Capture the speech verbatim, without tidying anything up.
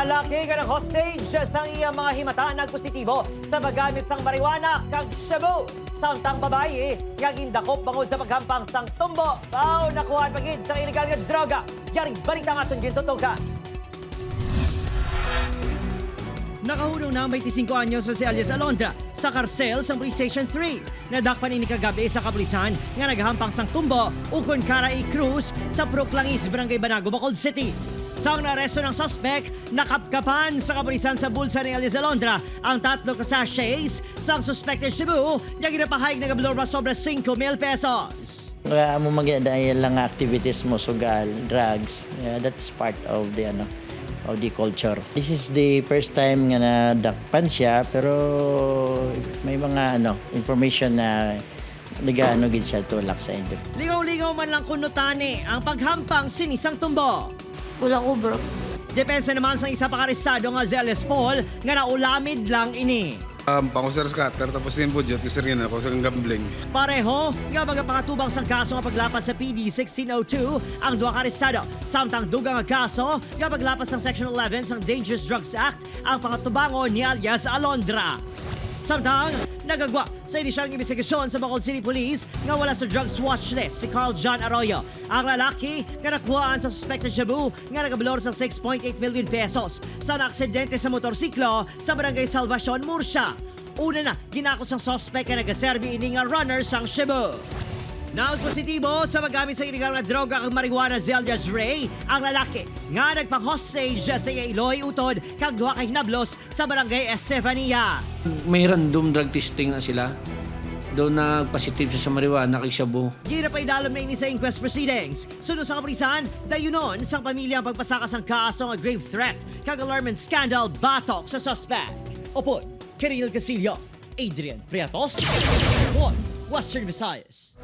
Lalaki nga nag-hostage sang iya mga himata nagpositibo sa paggamit sang marijuana kag shabu. Samtang babayi nga gindakop bangod sa paghampang sang tumbo, aw nakuhaan pa gid sang illegal nga droga. Yaring balita ang aton gintutukan. Nakahunong na ang twenty-five anyos nga si alias Alondra sa karsel sang Police Station three. Nadakpan ini kagab-i sa kapulisan nga naghampang sang tumbo ukon cara i-cruise sa Purok Langis, Barangay Banago, Bacolod City. Sang naaresto ang suspek, nakapkapan sa kapulisan sa bulsa ni alias Alondra ang tatlo ka sachets sang suspected shabu nga ginapahayag nagabalor pa sobra singko mil pesos. Nga amo man ginadaya lang nga activities mo, sugal, drugs. Yeah, that's part of the, ano, of the culture. This is the first time nga nadakpan siya, pero may mga, ano, information na nagaano gid siya, tulak sa inyo. Lingaw-lingaw man lang kuno tani ang paghampang sini sang tumbo. Wala ko, bro. Depensa naman sang isa pa ka arestado nga si alias Paul nga naulamid lang ini. Um, pango, sir, scatter, tapos yung budget ko, sir, yun ako sa gambling. Pareho nga magapakatubang sang kaso nga paglapas sa P D sixteen oh two ang duha ka arestado, samtang dugang nga kaso nga paglapas sang Section eleven sang Dangerous Drugs Act ang pangatubangon ni alias Alondra. Samtang nagagwa sa inisyal nga imbestigasyon sa Bacolod City Police nga wala sa drugs watch list si Carl John Arroyo, ang lalaki nga nakuhaan sa suspected shabu nga nagabalor sa six point eight million pesos sa naaksidente sa motorsiklo sa Barangay Salvacion, Murcia. Una na, ginakos sang suspect nga nagaserbi ini nga runner sang shabu. Nagpositibo sa paggamit sa illegal nga droga kag marijuana si alias Ray, ang lalaki nga nagpang-hostage sa iya iloy, utod kag duha ka hinablos sa Barangay Estefania. May random drug testing na sila. Daw nagpositive siya sa marijuana kag shabu. Ginapaidalom na ini sa inquest proceedings. Suno sa kapulisan, dayunon sang pamilya ang pagpasaka sang kaso nga grave threat kag alarming scandal batok sa suspect. Upod kay Reniel Casillo, Adrian Priatos, One Western Visayas.